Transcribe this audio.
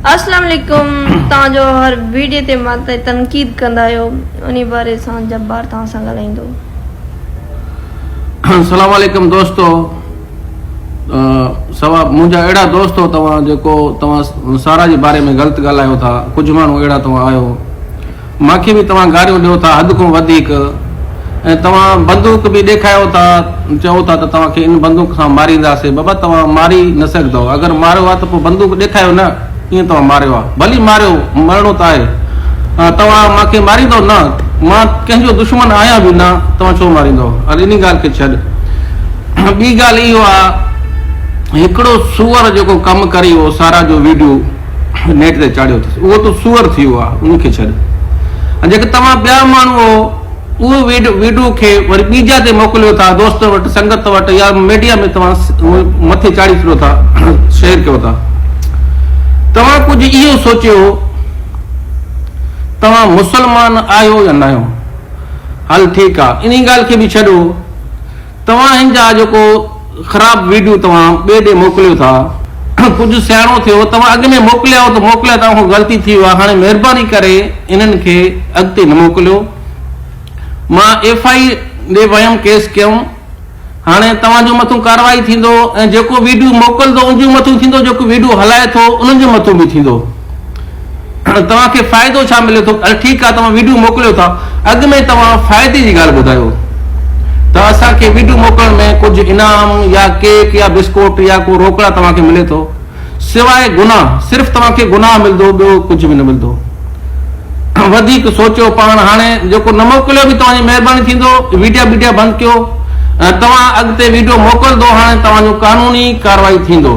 اسلام عليڪم توهان جو هر ويڊيو تي مان تي تنقيد ڪندا آهيو انهي باري سان جبار توهان سان ڳالهائيندو. السلام عليڪم دوستو سوا منهنجا اهڙا دوست هو توهان جيڪو توهان سارا جي باري ۾ غلط ڳالهايو ٿا ڪجهه ماڻهو اهڙا توهان آهيو مانکي به توهان گاريون ڏيو ٿا حد کان وڌيڪ ۽ توهان بندوق به ڏيکايو ٿا چئو ٿا ته توهان کي ان بندوق سان مارينداسي بابا توهان ماري نه سگهندؤ اگر ماريو آ ته پوء بندوق ڏيکايو نه ڪيئن توهان ماريو آ ڀلي ماريو مرڻو ته آهي توهان مانکي ماريندؤ نه مان ڪنهن جو دشمن آهيان به نه توهان ڇو ماريندؤ هل انهي ڳالهه کي ڇڏ ٻي ڳالهه اهو آ هڪڙو سوئر جيڪو ڪم ڪري اهو سارا جو ويڊيو نيٽ تي چاڙهيو اٿس اهو ته سوئر ٿي ويو آهي ان کي ڇڏ ۽ جيڪي توهان ٻيا ماڻهو اهو ويڊيو کي وري ٻي جاء تي موڪليو ٿا دوست وٽ سنگت وٽ يا ميڊيا ۾ توهان مٿي چاڙهي ڇڏيو ٿا شيئر ڪيو ٿا توهان ڪجهه اهو سوچيو توهان مسلمان آهيو يا نه آهيو هل ٺيڪ آهي انهي ڳالهه کي به ڇڏو توهان هن جا جيڪو خراب ويڊيو توهان ٻئي ڏي موڪليو ٿا ڪجهه سياڻو ٿيو توهان اڳ ۾ موڪليا هو ته موڪليا توهان کان غلطي ٿي ويو آهي هاڻي مهرباني ڪري انهن کي اڳتي نه موڪليو مان ايف I ڏي ويم ڪيس ڪيم هاڻي توهان جو مٿون ڪارروائي ٿيندو ۽ جيڪو ويڊيو موڪلندو ان جو مٿون ٿيندو جيڪو ويڊيو هلائي ٿو انهن جو مٿون به ٿيندو توهان کي فائدو ڇا ملي ٿو؟ ٺيڪ آهي توهان ويڊيو موڪليو ٿا اڳ ۾ توهان فائدي جي ڳالهه ٻڌايو ته اسان کي ويڊيو موڪلڻ ۾ ڪجهه انعام يا ڪيڪ يا بسڪوٽ يا ڪو روڪڙا توهان کي ملي ٿو سواء گناهه صرف توهان کي گناهه ملندو ٻيو ڪجهه به نه ملندو وڌيڪ سوچيو پاڻ هاڻي جيڪو نه موڪليو به توهان جي مهرباني ٿيندو ويڊيا بيڊيا بند ڪيو توهان اڳتي ويڊيو موڪلندو هاڻي توهان جو قانوني ڪارروائي ٿيندو.